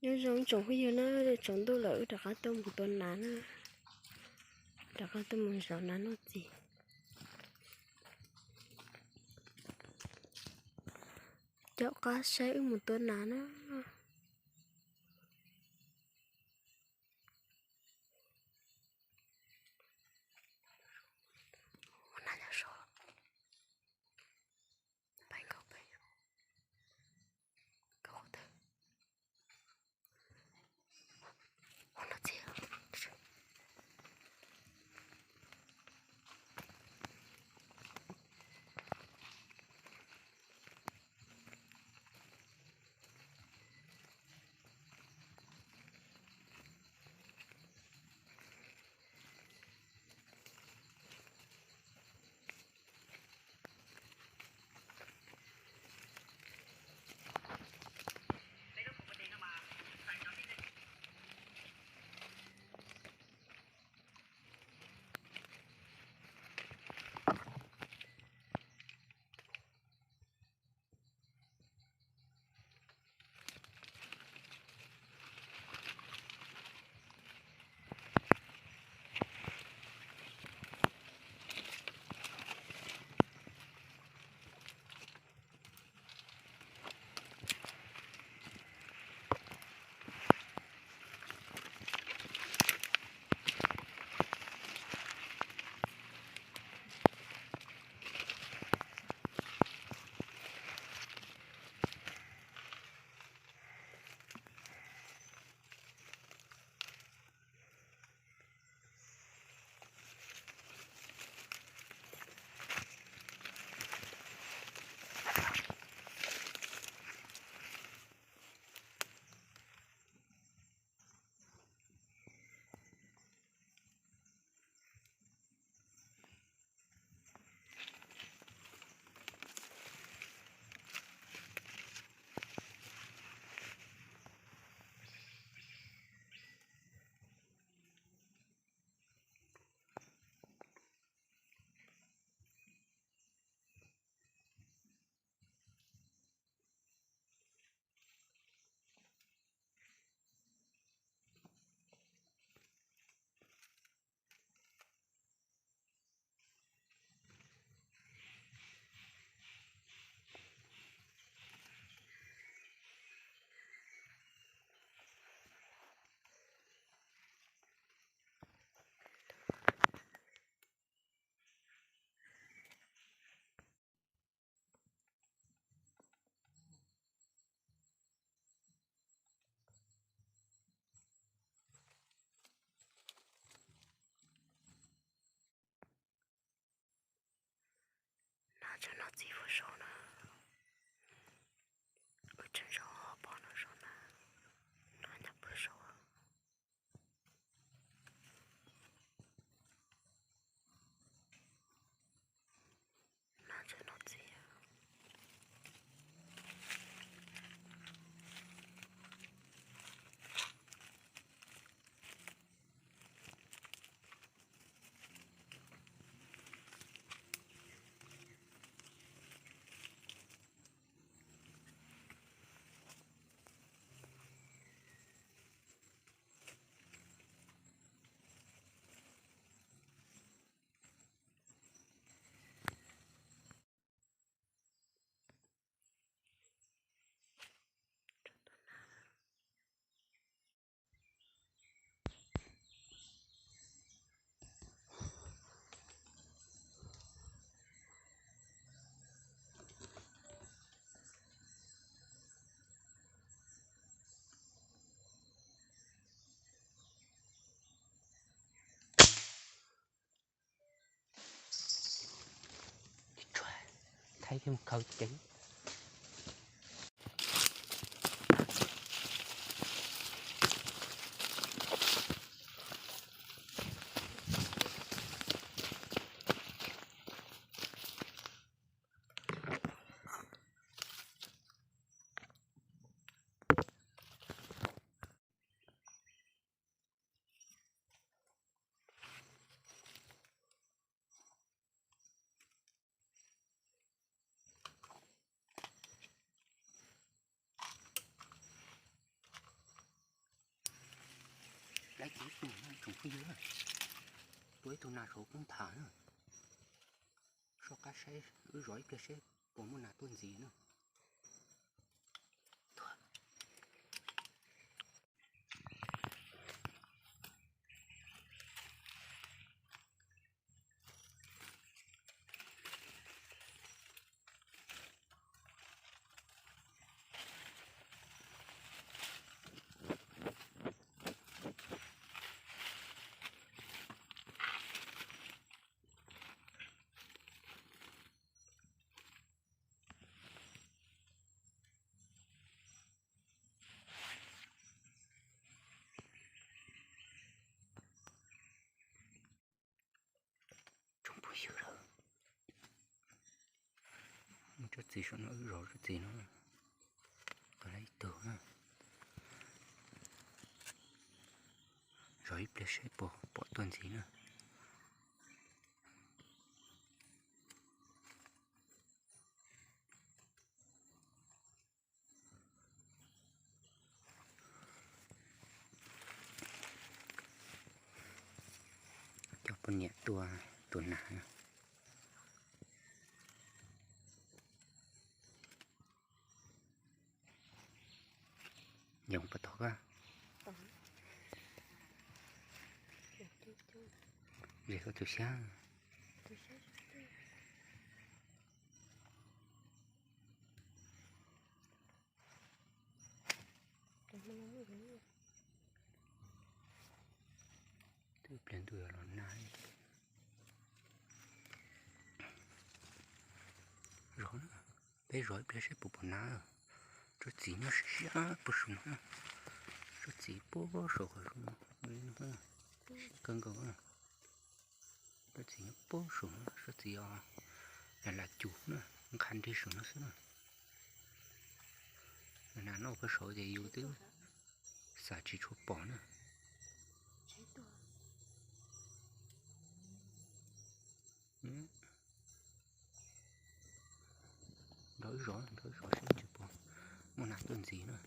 Nyob zoo tsoom phooj ywg na, tsaus ntuj lawm wb rov qab tuaj mus tua nas na, rov qab tuaj mus zov nas noj txiv. Caum qab saib wb mus tua nas na. Nas tseem noj txiv puag saud na. Wb tseem zaum pom no saud na. Nas nyob puag saud. Nas tseem noj txiv. Thaij thiab mus khaws ceev. Ib tug na tsoom phooj ywg, tua ib tug nas saud koob tham na. Soj qab saib, wb zov ib pliag saib puas muaj nas tuaj ntxiv na. Tsoom phooj ywg, muaj tsob txiv saum no, wb zov tsob txiv no, tau ib tug na. Zov ib pliag saib puas pom tuaj ntxiv na. Coj poj niam tua tus nas na. Yoov puas tau koj? Ze koj tus xyab. Twb pliag ntuj yuav los nag. Zov na, peb zov ib pliag saib puas pom nas. Tsob txiv nyob siab siab puag saum no. Tsob txiv puag saum qhov zoo, siab kawg nkaus. Tsob txiv nyob puag saum no, tsob txiv os, lam lam cum na, nqha nrig saum no xwb na. Nas noj puag saud ces yus twb xav tsis tshua pom na. Nrog wb zov, nrog wb zov saib puas muaj nas tuaj ntxiv na.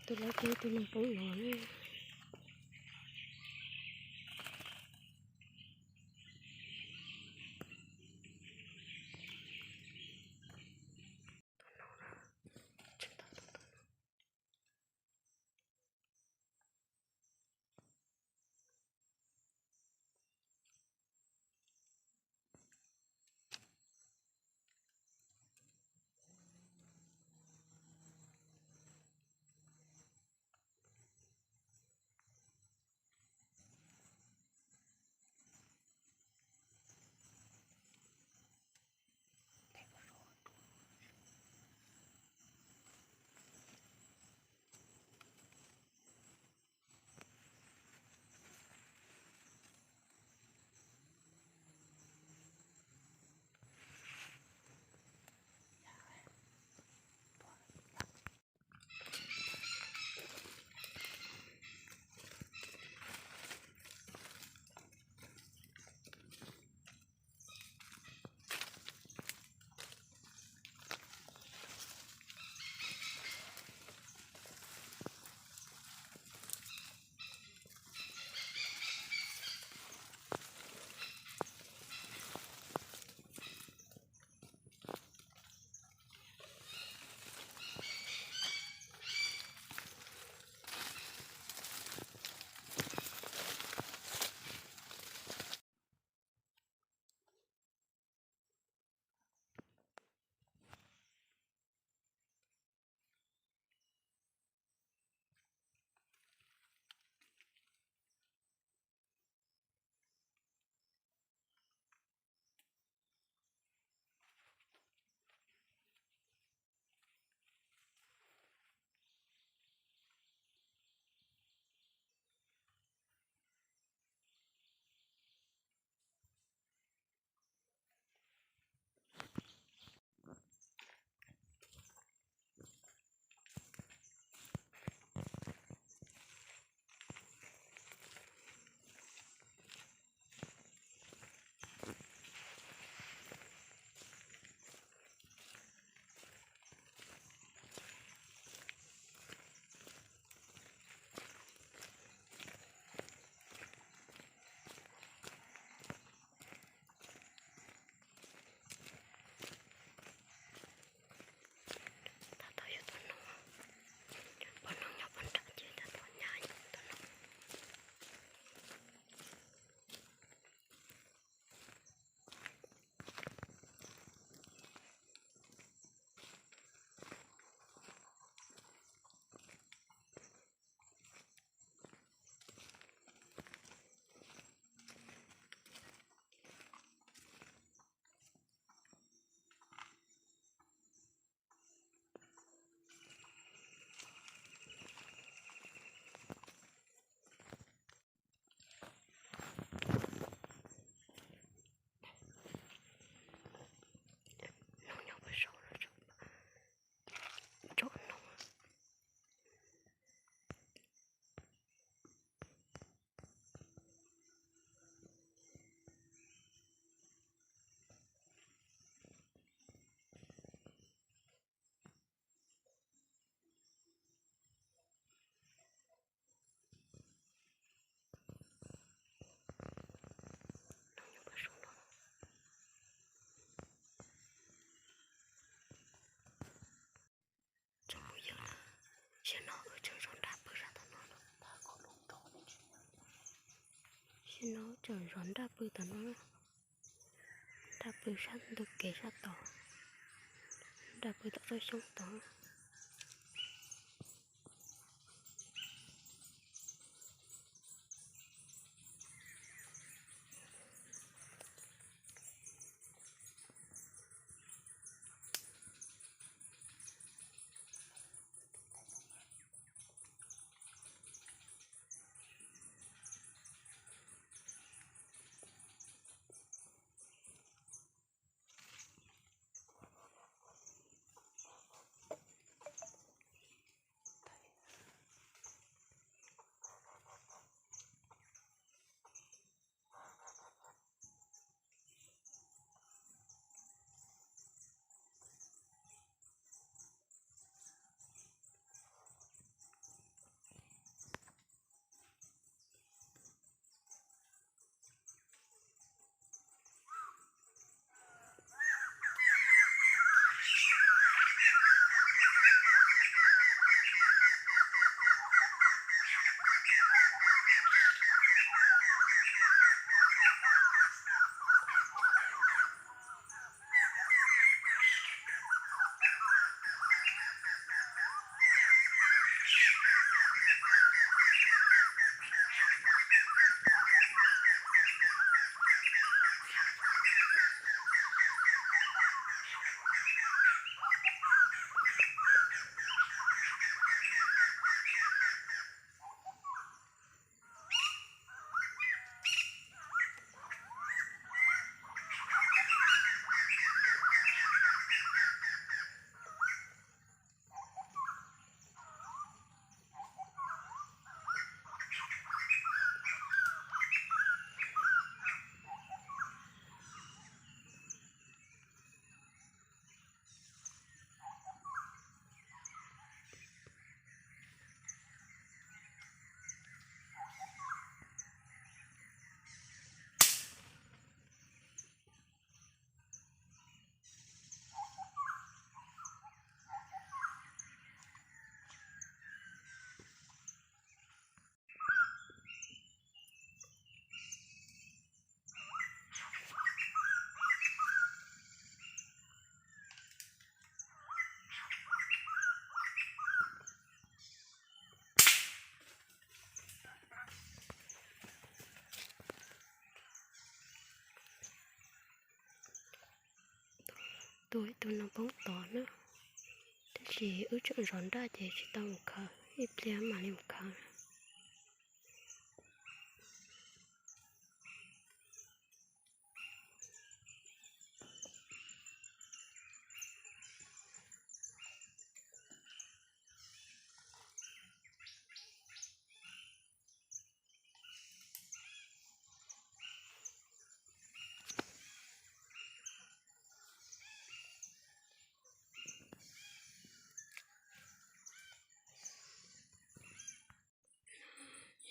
Tus lawv tus tus neeg poob los ne. No tseem zov nraj pw tom no, nraj pw sab ntug kev sab tod, nraj pw tom tsob xyoob tod. Tus ib tug no poob tod na, tab sis wb tseem zov nraj ces tsis tau mus khaws, ib pliag mam li mus khaws.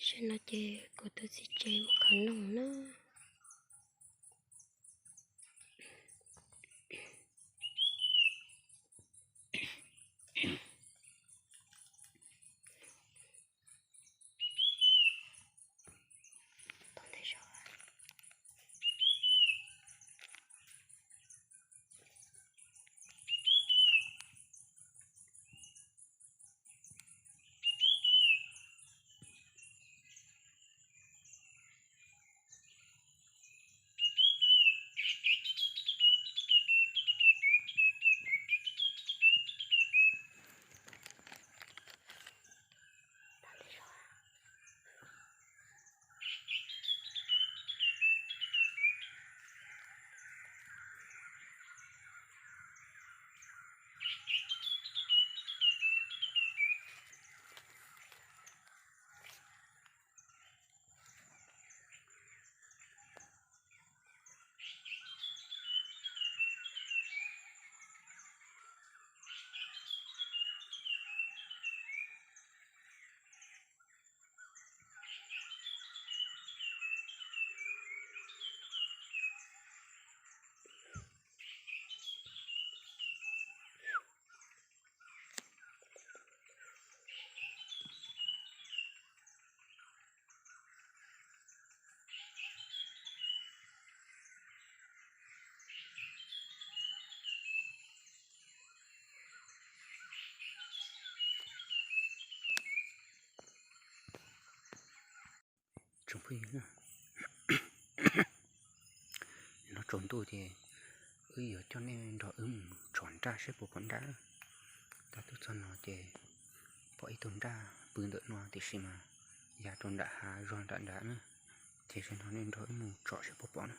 Tam sim no ces kuv tus txiv tsev mus khaws noog na. Tsoom phooj ywg, no tsaus ntuj ces wb yuav coj nej nrog wb mus tsom nraj seb puas pom nraj. Tab tuaj txog no ces pom ib tug nraj pw ntawm no tiam sis mas ya rau nram hav zog nram nrad na. Ces sawv daws nej nrog wb mus tsom seb puas pom na.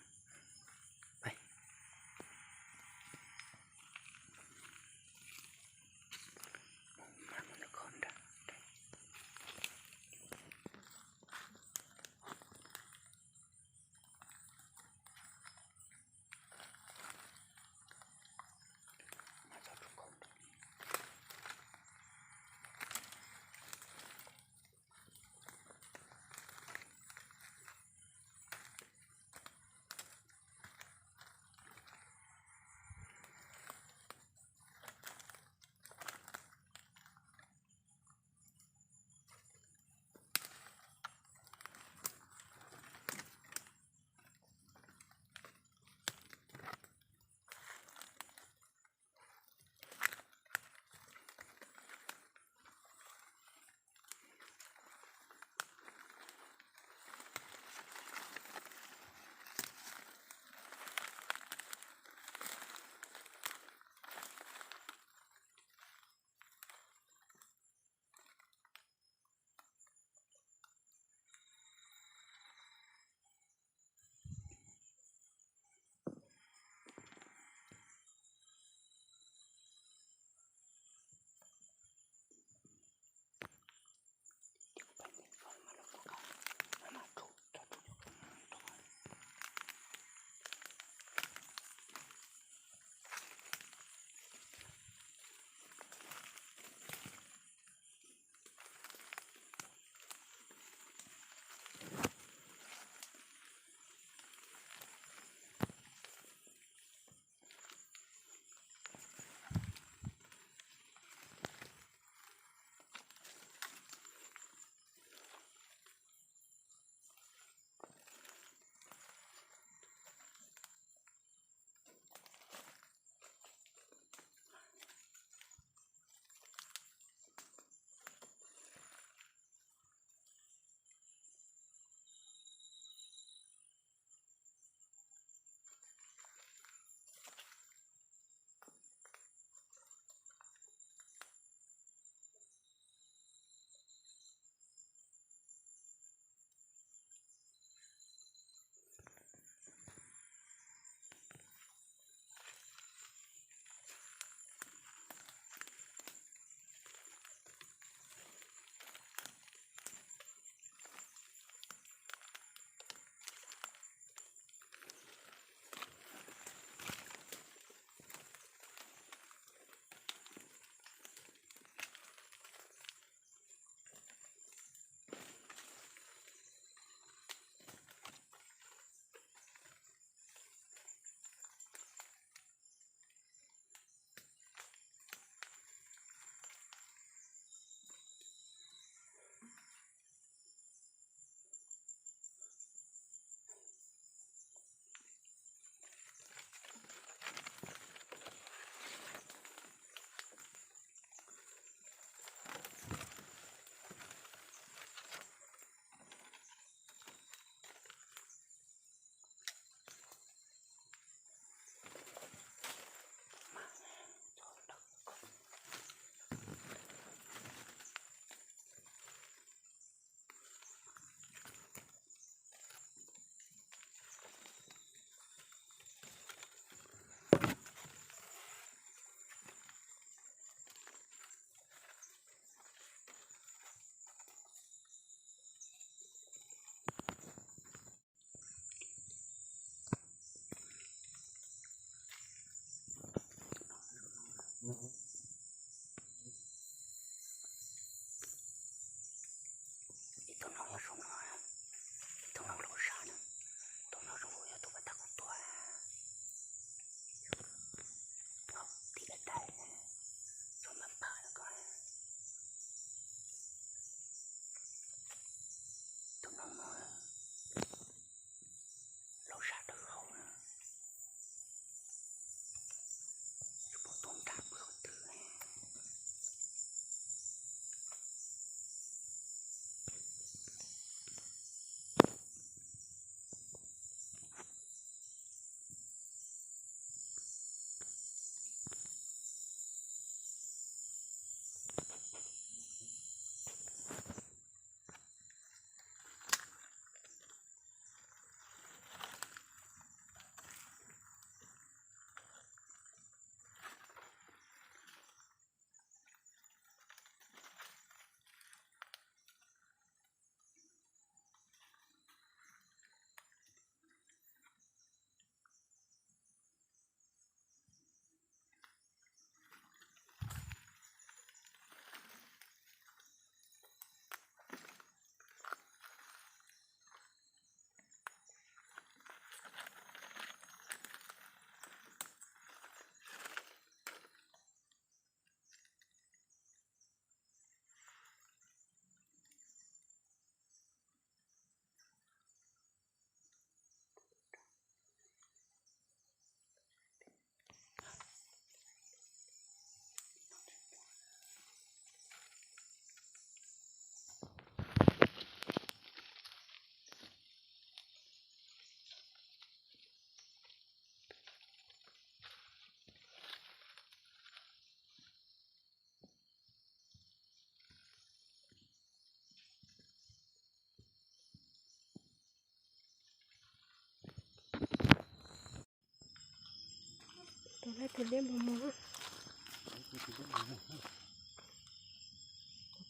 Liab mos mos,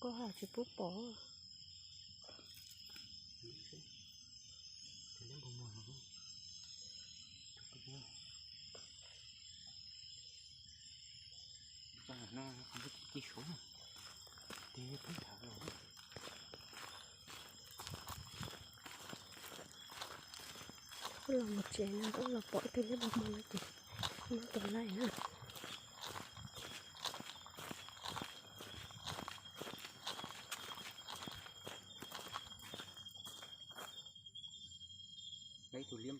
koj ha tsis pub pom. Wb los mus tsev no, wb los pom ib tug liab mos mos no ces muab tua laij na. Ib tug liab